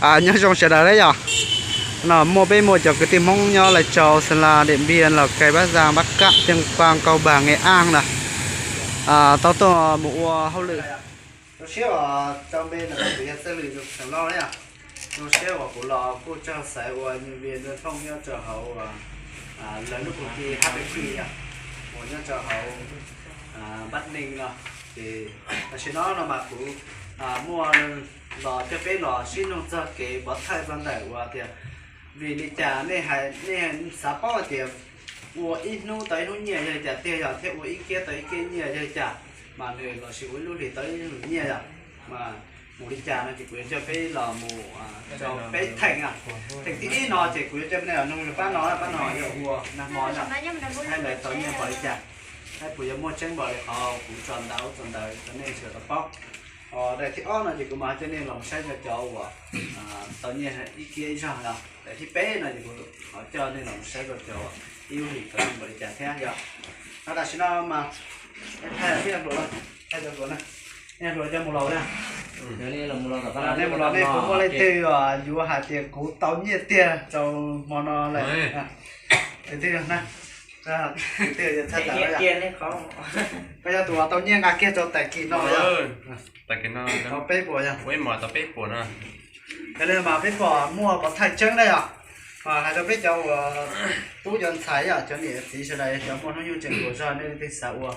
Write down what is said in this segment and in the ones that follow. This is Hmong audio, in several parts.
Nyob zoo sawv daws na yom. No muaj, peb muaj cov kwv tij Hmoob nyob Lai Châu, Sa La, Điện Biên, Lào Cai, Bắc Giang, Bắc Kạn, Tuyên Quang, Cao Bằng, Nghệ An na, tau tuaj mus ua hauj lwm. Zoo siab uas rau npe no kuv yog Txawj Lwm Xeem Lauj na yom. Zoo siab uas kuv los kuj tsaug xaiv ua nhân viên văn phòng nyob rau hauv lawv lub công ty H P G yom, uas nyob rau hauv Bắc Ninh no. Ces tam sim no no mas kuv muaj los coj peb los sib nug txog kev pov thawj txog ntawm uas tias vim li cas nej, nej xav paub hais tias ua ib hnub tau ib hnub nyiaj yog li cas tiag, yog thiab ua ib kiab tau ib kiab nyiaj yog li cas, mas nws los sis ua ib lub hlis tau ib lub hlis nyiaj yom, mas mus li cas no ces kuv yuav coj peb los mus rau peb theem. Theem thib ib no ces kuv yuav coj peb los nug pab no, pab no yog ua nag hmo no, hais lawv tau nyiaj npaum li cas, hais puas yuav muaj tseeb npaum li qhov kuv tso ntawv tso ntawv rau nej sawv daws tau paub. Daim thib ob no ces kuv mam coj nej los saib cov uas tau nyiaj ib kiab ib zaug no. Daim thib peb no ces kuv coj nej los saib cov ib lub hlis tau nyiaj npaum li cas thiab yom. No tam sim no mas, hluas, nej hluas coj mus laus na. Nej mus laus, nej puas muaj leej twg yuav hais tias kuv tau nyiaj tiag rau hmo no lawm? Koj yog tus uas tau nyiaj nqa kiag rau tam kis no, tau peb puas yog? Yog li mas peb pom muaj pov thawj tseeb na yom. Mas hais rau peb cov uas tub cov ntxhais yom, cov niam txiv sawv daws, cov muaj hnub nyoog tseem hluas zog, nej leej twg xav ua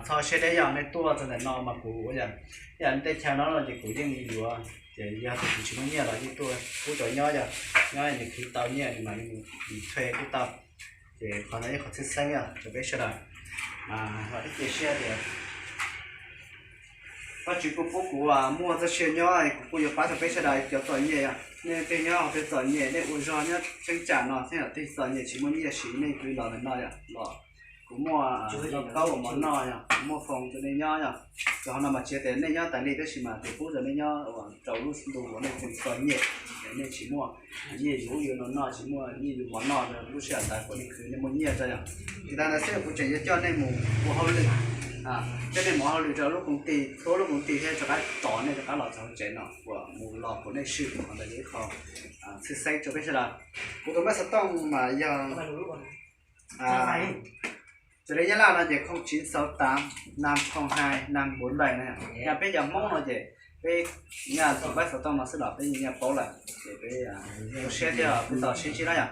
txog siab deb yog nej tuaj txog ntawm no mas kuv ua yam, yam tej chaw no no ces kuv yeej yuav, ces yog tias kuv tsis muaj nyiaj los yeej tuaj pub rau nyob yom. Nyob nws khwv tau nyiaj nws mas nws thuê kuj tau, ces qhov no ib qhov txhawj xeeb yom rau peb sawv daws. Ib ce siab tias Vajtswv kuj pub kuv muaj txoj sia nyob, kuv kuj yuav pab rau peb sawv daws cov txom nyem yom. Nej leej twg nyob hauv peb txom nyem, nej ua zog nyob cheeb tsam no thiab yom, tej txom nyem tsis muaj nyiaj siv, nej kuj los ntawm no yom, los kuv muaj lauj kaub ua mov noj yom, kuv muaj foos rau nej nyob yom. Ces qhov no mas tsis yog tias nej nyob tas li tab sis mas tias pub rau nej nyob ua rau lub ntu uas nej tseem txom nyem, nej tsis muaj nyiaj yuav ub yuav no noj, tsis muaj nyiaj yuav mov noj, lub sij hawm ntawd kuv nej khwv nej muaj nyiaj rau yom. Ces tas ntawd xwb kuv tseem yuav coj nej mus ua hauj lwm, coj nej mus ua hauj lwm rau lub koom tij, txhua lub koom tij thiab rov qab tos nej rov qab los txog hauv tsev no uas mus los kuv nej swm, qhov ntawd yog ib qho txhawj xeeb rau peb sawv daws. Kuv tus npawb xov tooj mas yog, raws li Nyab Laj no ces không chín sáu tám năm không hai năm bốn bảy no, yog peb cov Hmoob no ces peb nyiaj tus npawb xov tooj no xwb los peb yeej nyiaj paub lawm, ces peb zoo siab thiab peb tau sib ntsib na yom.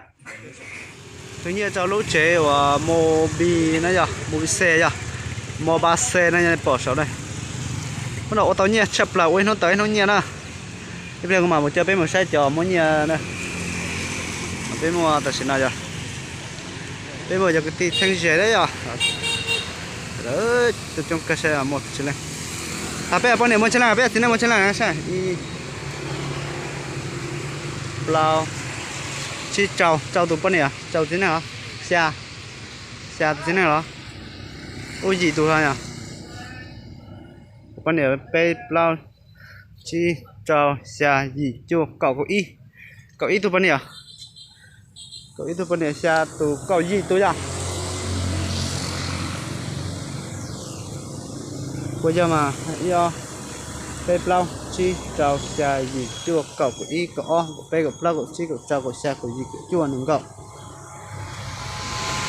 Tus nyiaj rau lub tsev uas Mobi na yom, Mobi xe yom, Moba xe na yom, pom saud na. Hnub no ua tau nyiaj tshaj plaws, ua ib hnub tau ib hnub nyiaj na. Ib pliag kuv mam mus coj peb mus saib cov muaj nyiaj na. Peb muaj tam sim no yog, peb muaj cov kwv tij Theej Ze na yom. Coob kawg saib muaj tsis leej. Peb poj niam muaj tsib leej, peb txiv neej muaj tsib leej saib. Ib, plaub, tsib, rau, rau tus poj niam, rau txiv neej os. Xya, xya tus txiv neej los? Ub, yim tus yom. Poj niam peb, plaub, tsib, rau, xya, yim, cuaj, kaum, kaum ib. Kaum ib tug poj niam. Kaum ib tug poj niam, xya tus, kaum yim tus yom. Puas yog mas? Ib, ob, peb, plaub, tsib, rau, xya, yim, cuaj, kaum, kaum ib, kaum ob, kaum peb, kaum plaub, kaum tsib, kaum rau, kaum xya, kaum yim, kaum cuaj, nees nkaum.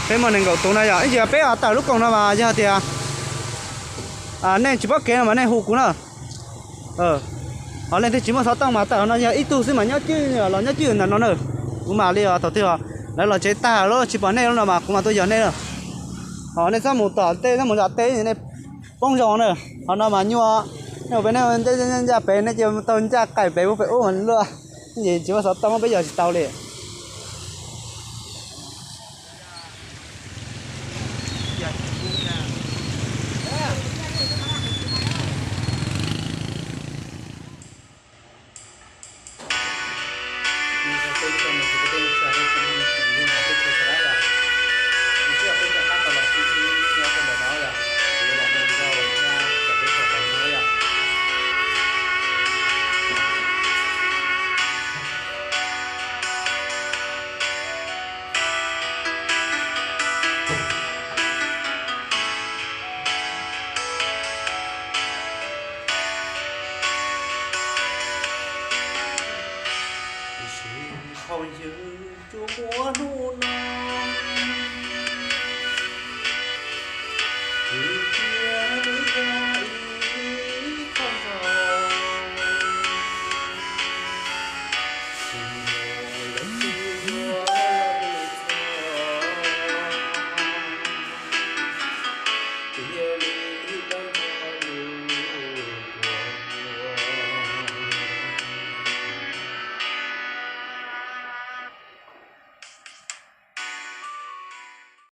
Peb muaj nees nkaum tus na yom. Ib ntsis peb tawm lub koom no mas yog tias nej tsis paub kev no mas nej hu kuv na. Ho leej twg tsis muaj xov tooj mas tawm no yog ib tug xwb mas nyob cwj los nyob cwj ntawm no na. Kuv mam li os, thaum twg lawv los tsev tag lawm tsis pom nej no mas kuv mam tuaj yog nej na. Ho nej txhob mus tom tej, txhob mus tom tej nej poob zoo na. Qhov no mas nyuaj, nej mus pem nej ncaj pem nej cia tau ncaj qaim pem ub pem ub mas luaj. Ces tsis muaj xov tooj peb yog tsis tau li. Yawg tsuas muaj hnub no, kwv tij